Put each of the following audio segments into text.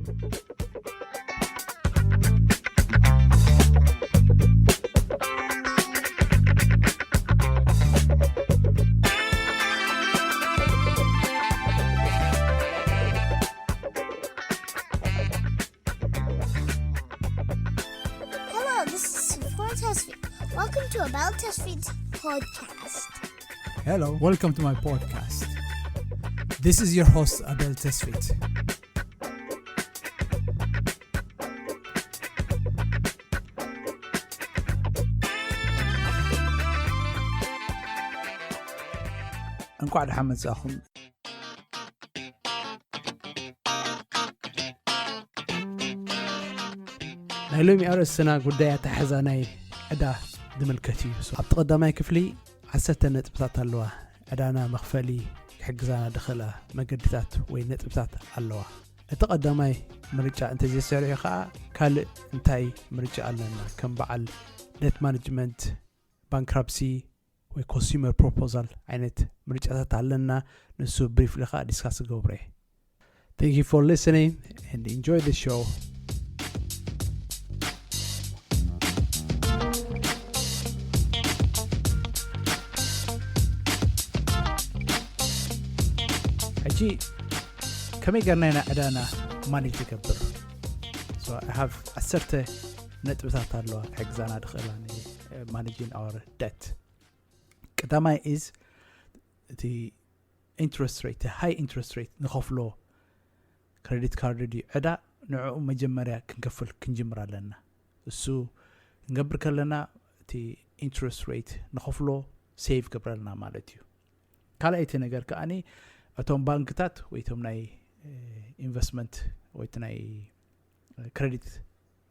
Hello, this is Florence Hesfeld. Welcome to Abel Tesfield's podcast. Hello, welcome to my podcast. This is your host, Abel Tesfit. እንኳዕ ደሓን መጻኹም። ናይ ሎሚ ኣርእስትና ጉዳይ ኣተሓሕዛ ናይ ዕዳ ዝምልከት እዩ። ኣብቲ ቀዳማይ ክፍሊ ዓሰርተ ነጥብታት ኣለዋ። ዕዳና መኽፈሊ ክሕግዛና ዝኽእላ መገድታት ወይ ነጥብታት ኣለዋ። እቲ ቀዳማይ ምርጫ እንተዘይሰሪሑ ከዓ ካልእ እንታይ ምርጫ ኣለና? ከም በዓል debt management፣ bankruptcy ወይ consumer proposal ዓይነት ምርጫታት ኣለና። ንሱ briefly ከዓ discuss ክገብሮ እየ። Thank you for listening and enjoy the show. ሕጂ ከመይ ጌርና ኢና ዕዳና ማኔጅ ንገብር? So I have ዓሰርተ ነጥብታት ኣለዋ ክሕግዛና ዝኽእላ ን managing our debt። ቀዳማይ is እቲ interest rate፣ high interest rate ንኸፍሎ credit card ድዩ ዕዳ፣ ንዕኡ መጀመርያ ክንከፍል ክንጅምር ኣለና። እሱ ክንገብር ከለና እቲ interest rate ንኸፍሎ save ገብረልና ማለት እዩ። ካልኣይቲ ነገር ከኣኒ እቶም ባንክታት ወይ እቶም ናይ investment ወይ እቲ ናይ credit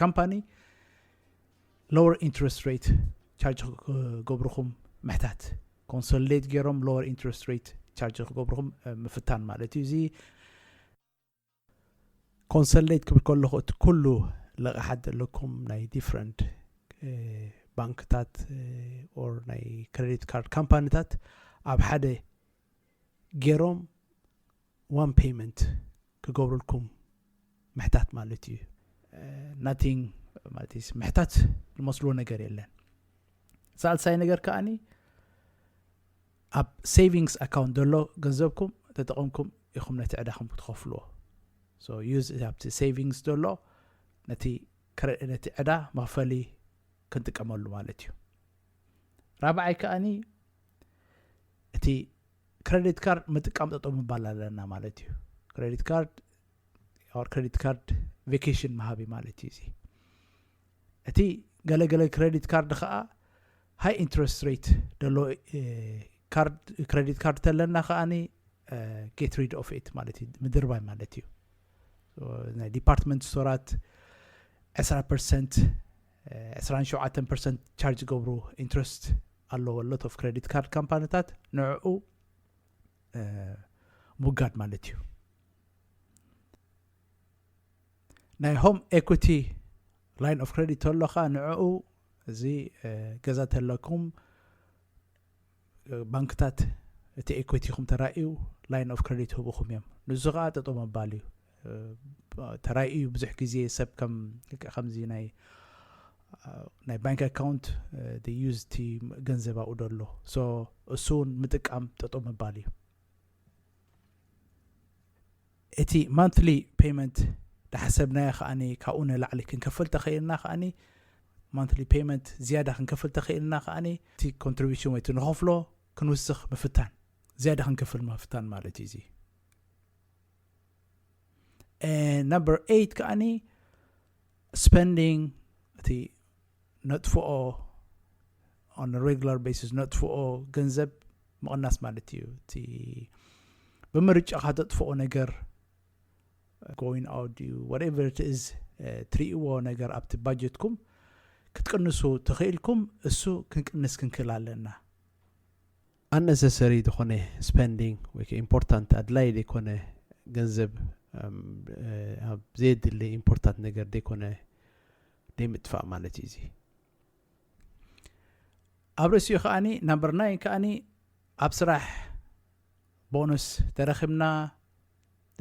company lower interest rate charge ክገብርኹም ምሕታት፣ consolidate ገይሮም lower interest rate charge ክገብርኹም ምፍታን ማለት እዩ። እዚ consolidate ክብል ከለኹ እቲ ኩሉ ልቓሓት ዘለኩም ናይ different ባንክታት or ናይ credit card ካምፓኒታት ኣብ ሓደ ገይሮም one payment ክገብሩልኩም ምሕታት ማለት እዩ። Nothing ማለት እዩ፣ ምሕታት ዝመስልዎ ነገር የለን። ሳልሳይ ነገር ከኣኒ ኣብ savings account ዘሎ ገንዘብኩም ተጠቐምኩም ኢኹም ነቲ ዕዳኹም ክትኸፍልዎ። So use ኣብቲ savings ዘሎ ነቲ ነቲ ዕዳ መኽፈሊ ክንጥቀመሉ ማለት እዩ። ራብዓይ ከኣኒ እቲ credit card ምጥቃም ጠጠው ምባል ኣለና ማለት እዩ። Credit card or credit card vacation መሃቢ ማለት እዩ። እዚ እቲ ገለገለ credit card ከዓ high interest rate ደሎ card credit card ተለና ከኣኒ get rid of it ማለት እዩ፣ ምድርባይ ማለት እዩ። ናይ department store ት ዕስራ percent ዕስራን ሸውዓተን percent charge ገብሩ interest ኣለዎ። Lot of credit card ካምፓኒታት ንዕኡ ምውጋድ ማለት እዩ። ናይ home equity line of credit ተሎ ከዓ ንዕኡ እዚ ገዛ ተለኩም ባንክታት እቲ equity ኹም ተራእዩ line of credit ህቡኹም እዮም። ንሱ ከዓ ጠጠው ምባል እዩ። ተራእዩ ብዙሕ ግዜ ሰብ ከም ከምዚ ናይ ናይ bank account use እቲ ገንዘብ ኣብኡ ደሎ። So እሱ እውን ምጥቃም ጠጠው ምባል እዩ። እቲ monthly payment ዝሓሰብናዮ ከኣኒ ካብኡ ንላዕሊ ክንከፍል ተኽእልና ከኣኒ monthly payment ዝያዳ ክንከፍል ተኽእልና ከኣኒ እቲ contribution ወይ እቲ ንኸፍሎ ክንውስኽ ምፍታን፣ ዝያዳ ክንከፍል ምፍታን ማለት እዩ። እዚ number eight ከኣኒ spending እቲ ነጥፍኦ on a regular basis ነጥፍኦ ገንዘብ ምቕናስ ማለት እዩ። እቲ ብምርጫኻ ተጥፍኦ ነገር going out ድዩ whatever it is ትርእይዎ ነገር ኣብቲ ባጀትኩም ክትቅንሱ ተኽኢልኩም እሱ ክንቅንስ ክንክእል ኣለና። Unnecessary ዝኾነ spending ወይ important ኣድላይ ዘይኮነ ገንዘብ ኣብ ዘየድሊ important ነገር ዘይኮነ ደይ ምጥፋእ ማለት እዩ። እዚ ኣብ ርእሲኡ ከኣኒ number nine ከኣኒ ኣብ ስራሕ ቦነስ ተረኺብና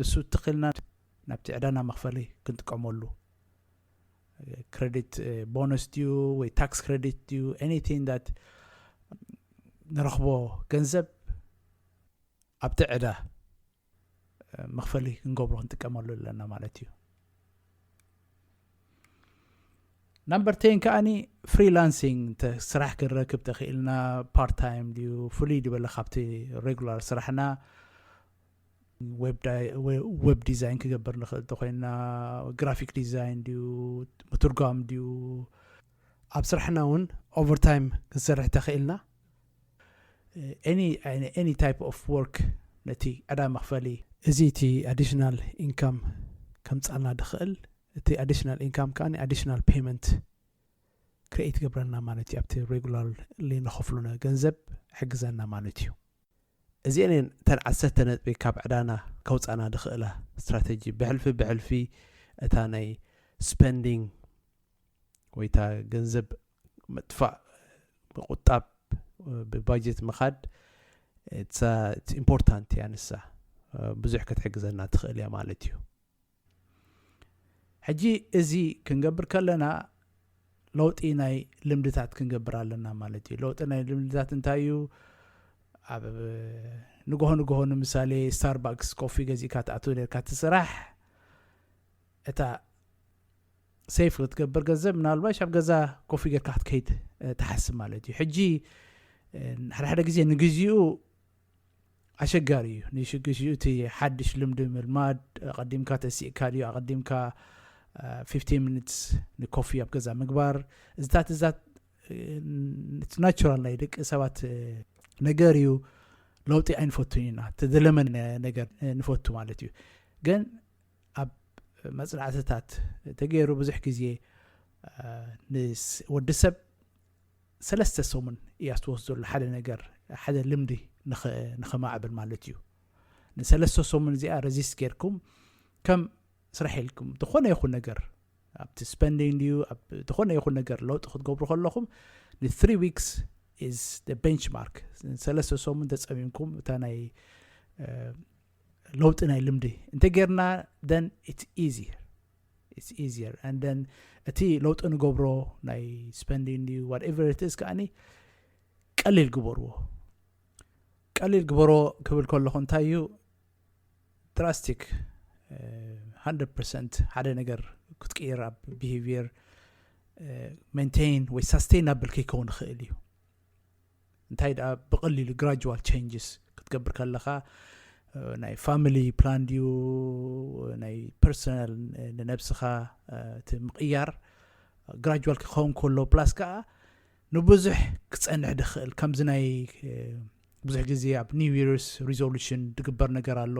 ንሱ ትኽልና ናብቲ ዕዳና መኽፈሊ ክንጥቀመሉ። Credit bonus ድዩ ወይ tax credit ድዩ፣ anything that ንረኽቦ ገንዘብ ኣብቲ ዕዳ መኽፈሊ ክንገብሮ ክንጥቀመሉ ኣለና ማለት እዩ። Number ten ከኣኒ freelancing ስራሕ ክንረክብ ተኽኢልና፣ part time ድዩ ፍሉይ ዝበለ ካብቲ regular ስራሕና፣ web design ክገብር ንኽእል እንተኮይና፣ graphic design ድዩ፣ ምትርጓም ድዩ፣ ኣብ ስራሕና እውን overtime ክንሰርሕ ተኽኢልና፣ any type of work ነቲ ዕዳ መኽፈሊ፣ እዚ እቲ additional income ከምጻልና ድኽእል። እቲ additional income ከኣ additional payment create ገብረና ማለት እዩ። ኣብቲ regularly ንኸፍሎ ገንዘብ ሕግዘና ማለት እዩ። እዚአን እተን ዓሰርተ ነጥቢ ካብ ዕዳና ከውፃና ድኽእላ strategy። ብሕልፊ ብሕልፊ እታ ናይ spending ወይ እታ ገንዘብ ምጥፋእ፣ ምቁጣብ፣ ብባጀት ምኻድ important እያ። ንሳ ብዙሕ ክትሕግዘና ትኽእል እያ ማለት እዩ። ሕጂ እዚ ክንገብር ከለና ለውጢ ናይ ልምድታት ክንገብር ኣለና ማለት እዩ። ለውጢ ናይ ልምድታት እንታይ እዩ? ኣብ ንግሆ ንግሆ ንምሳሌ ስታርባክስ ኮፊ ገዚእካ ትኣትው ነርካ እቲ ስራሕ፣ እታ save ክትገብር ገንዘብ ምናልባሽ ኣብ ገዛ ኮፊ ጌርካ ክትከይድ ትሓስብ ማለት እዩ። ሕጂ ሓደ ሓደ ግዜ ንግዚኡ ኣሸጋሪ እዩ። ንግዜኡ እቲ ሓድሽ ልምዲ ምልማድ፣ ኣቐዲምካ ተሲእካ ድዩ፣ ኣቐዲምካ fifteen minutes ንኮፊ ኣብ ገዛ ምግባር፣ እዚታት እዛት ናቹራል ናይ ደቂ ሰባት ነገር እዩ። ለውጢ ኣይንፈቱን ኢና፣ ተደለመ ነገር ንፈቱ ማለት እዩ። ግን ኣብ መፅናዕትታት ተገይሩ ብዙሕ ግዜ ወዲ ሰብ ሰለስተ ሰሙን እያ ትወስደሉ ሓደ ነገር፣ ሓደ ልምዲ ንኸማዕብል ማለት እዩ። ንሰለስተ ሰሙን እዚኣ resist ጌርኩም ከም ስራሕ ኢልኩም ዝኾነ ይኹን ነገር ኣብቲ spending ድዩ ኣብ ዝኾነ ይኹን ነገር ለውጢ ክትገብሩ ከለኹም ን three weeks is the benchmark። ሰለስተ ሰሙን ተፀሚምኩም እታ ናይ ለውጢ ናይ ልምዲ እንተ ጌርና then it's easier it's easier and then እቲ ለውጢ ንገብሮ ናይ spending ድዩ whatever it is ከኣኒ ቀሊል ግበርዎ። ቀሊል ግበሮ ክብል ከለኹ እንታይ እዩ? Drastic hundred percent ሓደ ነገር ክትቅይር ኣብ behavior maintain ወይ sustainable ከይከውን ይኽእል እዩ። እንታይ ደኣ ብቐሊሉ gradual changes ክትገብር ከለኻ ናይ family plan ድዩ ናይ personal ንነብስኻ እቲ ምቕያር gradual ክኸውን ከሎ plus ከዓ ንብዙሕ ክፀንሕ ድኽእል ከምዚ ናይ ብዙሕ ግዜ ኣብ new year's resolution ድግበር ነገር ኣሎ።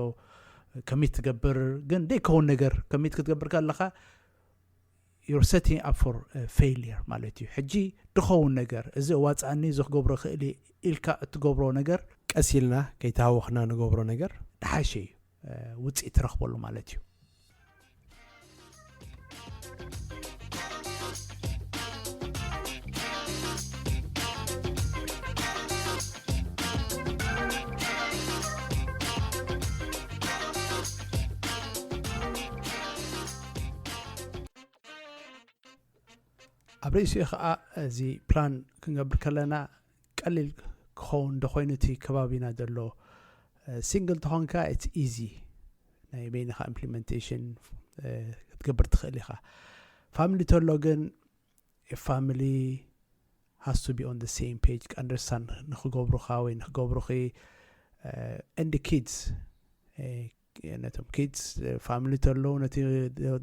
Commit ትገብር ግን ደይከውን ነገር commit ክትገብር ከለኻ you're setting up for failure ማለት እዩ። ሕጂ ድኸውን ነገር እዚ እዋፃኒ እዚ ክገብሮ ክእል ኢልካ እትገብሮ ነገር ቀስ ኢልና ከይተሃወኽና ንገብሮ ነገር ድሓሸ እዩ ውፅኢት ትረኽበሉ ማለት እዩ። ኣብ ርእሲኡ ከዓ እዚ plan ክንገብር ከለና ቀሊል ክኸውን እንተኮይኑ እቲ ከባቢና ዘሎ single ተኾንካ it's easy ናይ በይንኻ implementation ክትገብር ትኽእል ኢኻ። Family ተሎ ግን family has to be on the same page understand ንክገብሩኻ ወይ ንክገብሩኺ and kids ነቶም kids family ተለዉ ነቲ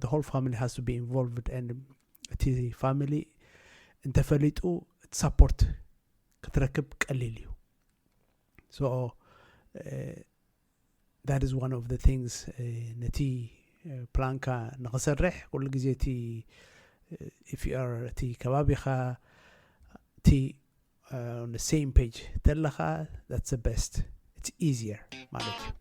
the whole family has to be involved and እቲ family እንተፈሊጡ support ክትረክብ ቀሊል እዩ። So that is one of the things ነቲ plan ካ ንክሰርሕ ኩሉ ግዜ እቲ if you are እቲ ከባቢኻ እቲ on the same page ተለኻ that's the best it's easier ማለት እዩ።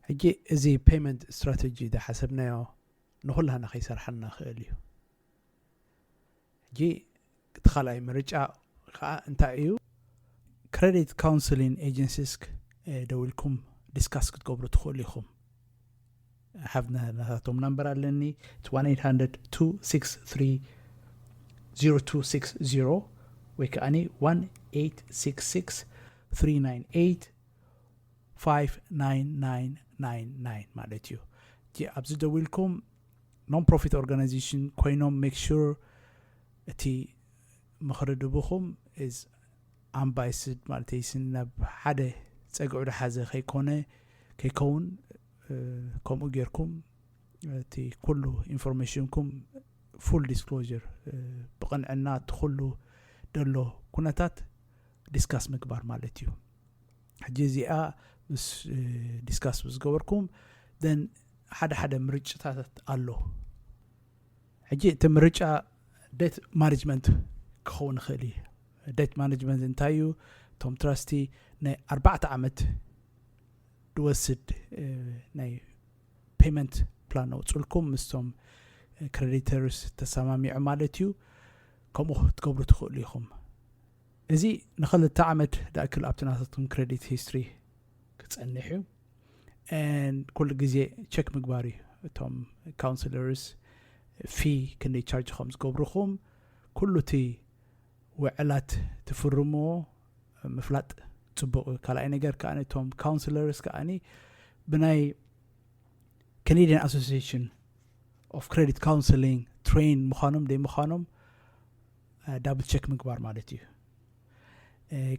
ሕጂ እዚ payment strategy ዝሓሰብናዮ ንኩላህና ከይሰርሓልና ክእል እዩ። ጂ እቲ ካልኣይ ምርጫ ከዓ እንታይ እዩ? Credit counseling agencies ደውልኩም discuss ክትገብሩ ትኽእሉ ኢኹም። ሓብ ናታቶም ናምበር ኣለኒ። It's one eight hundred two six three zero two six zero ወይ ከዓ one eight six six three nine eight five nine nine nine nine ማለት እዩ። ጂ ኣብዚ ደዊልኩም non profit organization ኮይኖም make sure እቲ ምኽሪ ድብኹም is unbiased ማለት እዩ። ናብ ሓደ ፀግዑ ድሓዘ ከይኮነ ከይከውን ከምኡ ጌርኩም እቲ ኩሉ information ኩም full disclosure ብቕንዕና እቲ ኩሉ ደሎ ኩነታት discuss ምግባር ማለት እዩ። ሕጂ እዚኣ ምስ discuss ዝገበርኩም then ሓደ ሓደ ምርጫታት ኣሎ። ሕጂ እቲ ምርጫ debt management ክኸውን ይኽእል እዩ። Debt management እንታይ እዩ? እቶም trustee ናይ ኣርባዕተ ዓመት ድወስድ ናይ payment plan ነውፅልኩም ምስቶም creditors ተሰማሚዑ ማለት እዩ። ከምኡ ክትገብሩ ትኽእሉ ኢኹም። እዚ ንክልተ ዓመት ዳእክል ኣብቲ ናታትኩም credit history ክፀንሕ እዩ። ኩሉ ግዜ check ምግባር እዩ። እቶም counselors fee ክንደይ charge ከም ዝገብርኹም ኩሉ እቲ ውዕላት ትፍርምዎ ምፍላጥ ፅቡቅ እዩ። ካልኣይ ነገር ከዓ እቶም counselors ከዓ ብናይ Canadian Association of Credit Counseling train ምዃኖም ደይ ምዃኖም double check ምግባር ማለት እዩ።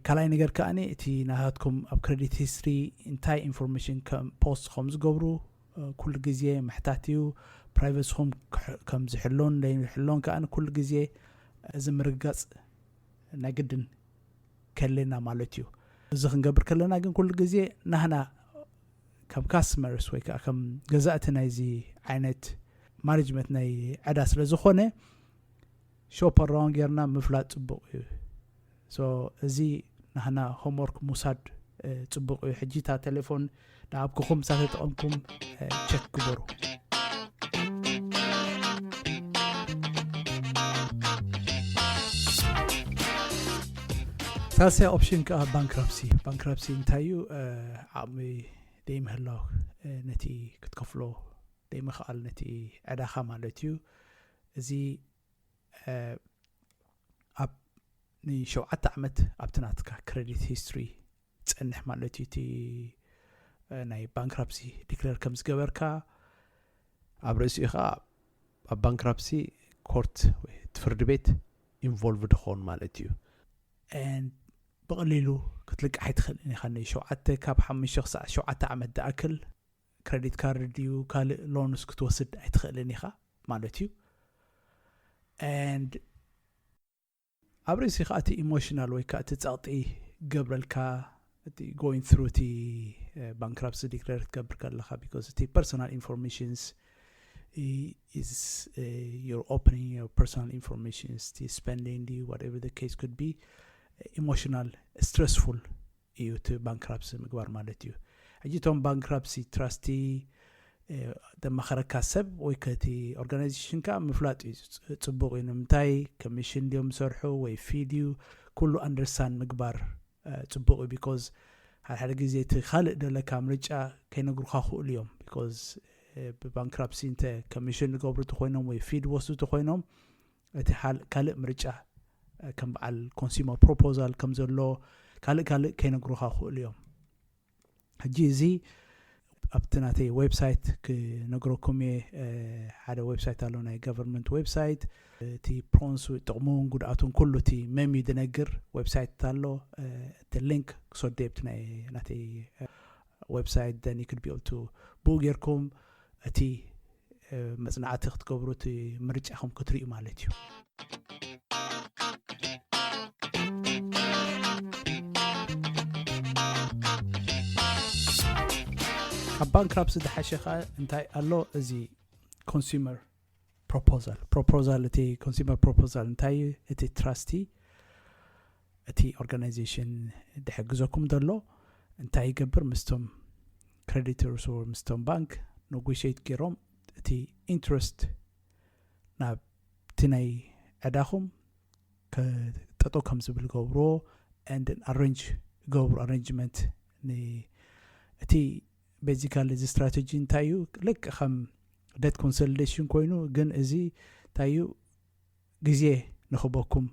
ካልኣይ ነገር ከዓ እቲ ናታትኩም ኣብ credit history እንታይ information ከም post ከም ዝገብሩ ኩሉ ግዜ ምሕታት እዩ። Privacy ኹም ከም ዝሕሎን ደይሕሎን ከዓ ኩሉ ግዜ እዚ ምርግጋፅ ናይ ግድን ከለና ማለት እዩ። እዚ ክንገብር ከለና ግን ኩሉ ግዜ ናህና ከም customers ወይ ከዓ ከም ገዛእቲ ናይዚ ዓይነት management ናይ ዕዳ ስለ ዝኾነ shop around ጌርና ምፍላጥ ፅቡቅ እዩ። So እዚ ናህና homework ምውሳድ ፅቡቅ እዩ። ሕጂ እታ ቴሌፎን ንኣብክኹም እሳ ተጠቐምኩም check ግበሩ። ሳልሳይ option ከዓ bankruptcy። Bankruptcy እንታይ እዩ? ዓቕሚ ደይምህላው ነቲ ክትከፍሎ ደይምኽኣል ነቲ ዕዳኻ ማለት እዩ። እዚ ኣብ ንሸውዓተ ዓመት ኣብቲ ናትካ credit history ፀንሕ ማለት እዩ። እቲ ናይ bankruptcy declare ከም ዝገበርካ ኣብ ርእሲኡ ከዓ ኣብ bankruptcy court ወይ እቲ ፍርዲ ቤት involved ይኸውን ማለት እዩ። ብቐሊሉ ክትልቃሕ ኣይትኽእልን ኢኻ። ንሸውዓተ ካብ ሓሙሽተ ክሳዕ ሸውዓተ ዓመት ዝኣክል credit card ድዩ ካልእ loans ክትወስድ ኣይትኽእልን ኢኻ ማለት እዩ። And ኣብ ርእሲ ከዓ እቲ emotional ወይ ከዓ እቲ ፀቕጢ ገብረልካ እቲ going through እቲ bankruptcy declare ክትገብር ከለካ because እቲ personal informations is your opening your personal informations እቲ spending ድዩ whatever the case could be emotional stressful እዩ እቲ bankruptcy ምግባር ማለት እዩ። ሕጂ እቶም bankruptcy trustee ዘማኸረካ ሰብ ወይ ከቲ organization ከዓ ምፍላጥ እዩ ፅቡቅ እዩ። ንምንታይ commission ድዮም ዝሰርሑ ወይ fee ድዩ ኩሉ understand ምግባር ፅቡቅ እዩ። Because ሓደ ሓደ ግዜ እቲ ካልእ ደለካ ምርጫ ከይነግሩካ ክእሉ እዮም። Because ብ bankruptcy እንተ commission ዝገብሩ እንተኮይኖም ወይ fee ዝወስዱ እንተኮይኖም እቲ ካልእ ምርጫ ከም በዓል consumer proposal ከም ዘሎ ካልእ ካልእ ከይነግሩካ ክእሉ እዮም። ሕጂ እዚ ኣብቲ ናተይ website ክነግረኩም እየ። ሓደ website ኣሎ ናይ government website እቲ pros ጥቕሙን ጉድኣቱን ኩሉ እቲ menu ዝነግር website ኣሎ። እቲ link ክሰዶ ኣብቲ ናይ ናተይ website then you could be able to ብኡ ጌርኩም እቲ መፅናዕቲ ክትገብሩ እቲ ምርጫኹም ክትርእዩ ማለት እዩ። ካብ bankruptcy ዝሓሸ ከዓ እንታይ ኣሎ? እዚ consumer proposal proposal እቲ consumer proposal እንታይ እዩ? እቲ trustee እቲ organization ድሕግዘኩም ዘሎ እንታይ ይገብር? ምስቶም creditors ምስቶም ባንክ negotiate ገይሮም እቲ interest ናብቲ ናይ ዕዳኹም ጠጠው ከም ዝብል ገብሮ and arrange ገብሩ arrangement እቲ basically እዚ strategy እንታይ እዩ? ልክ ከም debt consolidation ኮይኑ ግን እዚ እንታይ እዩ? ግዜ ንኽበኩም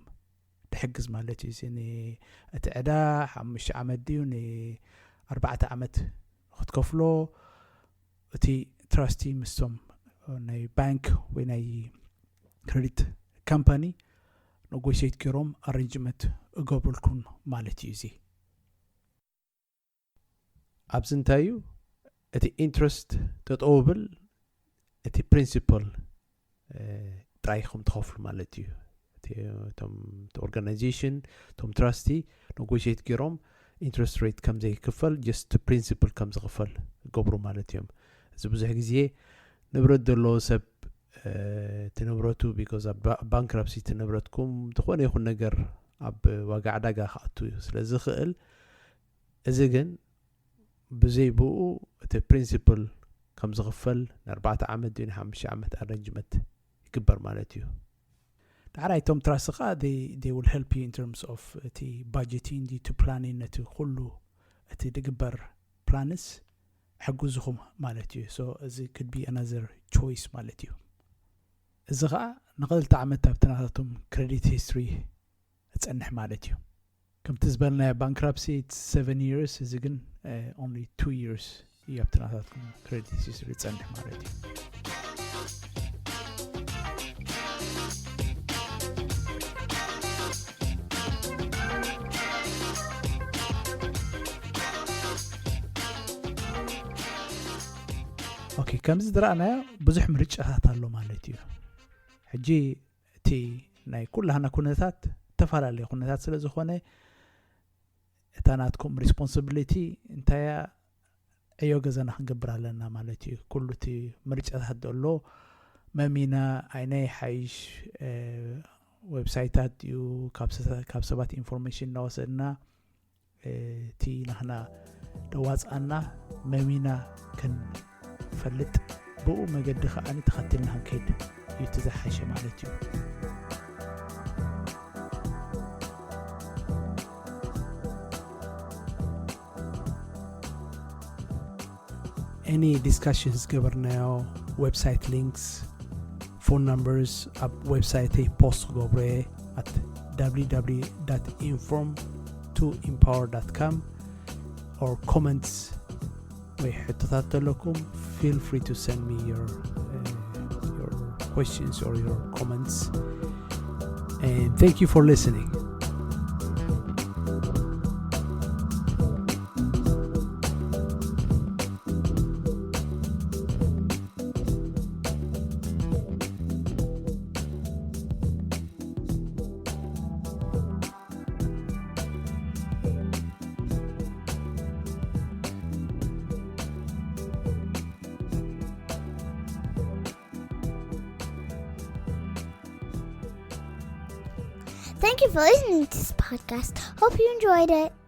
ትሕግዝ ማለት እዩ። እቲ ዕዳ ሓሙሽተ ዓመት ድዩ ንኣርባዕተ ዓመት ክትከፍሎ እቲ trustee ምስቶም ናይ ባንክ ወይ ናይ credit company negotiate ገይሮም arrangement እገብሩልኩም ማለት እዩ። እዚ ኣብዚ እንታይ እዩ እቲ interest ተጠውብል እቲ principal ጥራይ ኢኹም ትኸፍሉ ማለት እዩ። እቶም organization እቶም trustee negotiate ገይሮም interest rate ከም ዘይክፈል just principal ከም ዝኽፈል ገብሩ ማለት እዮም። እዚ ብዙሕ ግዜ ንብረት ዘለዎ ሰብ እቲ ንብረቱ because bankruptcy እቲ ንብረትኩም ዝኾነ ይኹን ነገር ኣብ ዋጋ ዕዳጋ ክኣቱ ስለ ዝኽእል እዚ ግን ብዘይ ብኡ እቲ principal ከም ዝኽፈል ንኣርባዕተ ዓመት ድዩ ንሓሙሽተ ዓመት arrangement ይግበር ማለት እዩ። ዳሕራይ እቶም trustee ከዓ they will help you in terms of እቲ budgeting ድዩ እቲ planning ነቲ ኩሉ እቲ ድግበር plans ሕግዝኹም ማለት እዩ። So እዚ could be another choice ማለት እዩ። እዚ ከዓ ንክልተ ዓመት ኣብቲ ናታቶም credit history እፀንሕ ማለት እዩ። ከምቲ ዝበልናዮ bankruptcy it's seven years፣ እዚ ግን only two years እዩ ኣብቲ ናታትኩም credit history ዝፀንሕ ማለት እዩ። Okay፣ ከምዚ ዝረኣናዮ ብዙሕ ምርጫታት ኣሎ ማለት እዩ። ሕጂ እቲ ናይ ኩላህና ኩነታት ዝተፈላለየ ኩነታት ስለ ዝኾነ እታ ናትኩም responsibility እንታይ እያ? ዕዮ ገዛና ክንገብር ኣለና ማለት እዩ። ኩሉ እቲ ምርጫታት ዘሎ መሚና ኣይናይ ሓይሽ website ታት እዩ ካብ ሰባት information እናወሰድና እቲ ናህና ደዋፅኣና መሚና ክንፈልጥ ብኡ መገዲ ከዓኒ ተኸትልና ክንከይድ እዩ እቲ ዝሓሸ ማለት እዩ። Any discussions ገበርናዮ website links phone numbers ኣብ website ይ post ክገብሮ እየ at www dot inform to empower dot com or comments ወይ ሕቶታት ተለኩም feel free to send me your uh, your questions or your comments and thank you for listening. Thank you for listening to this podcast. Hope you enjoyed it.